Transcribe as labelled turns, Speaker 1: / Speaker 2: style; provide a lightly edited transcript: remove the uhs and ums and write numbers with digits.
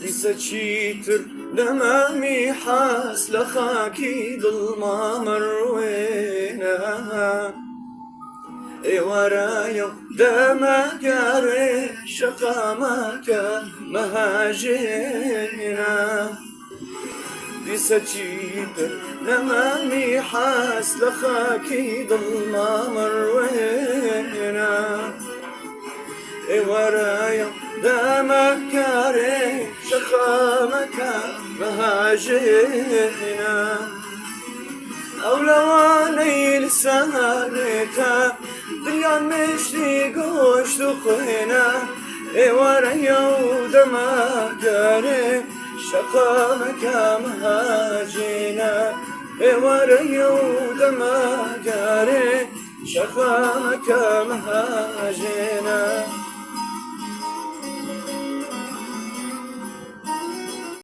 Speaker 1: دیسە چیتر نەمامی حەس لە خاکی دڵما مەڕوێنە. ئێوارایە و دەمەگەڕێ شەقامەکە مەهاژێنە. دیسە چیتر نەمامی حەس لە خاکی دڵما مەڕوێنە. ئێوارایە و دەمەگەڕێ شەقامەکە مەهاژێنە. ئەو لەوانەی لسانێتە دڵیان مشتی گۆشت و خوێنە. ئێوارەیە و دەمەگەرێ شەقامەکە مەهاژێنە. ئێوارەیە و دەمەگەرێ شەقامەکە مەهاژێنە.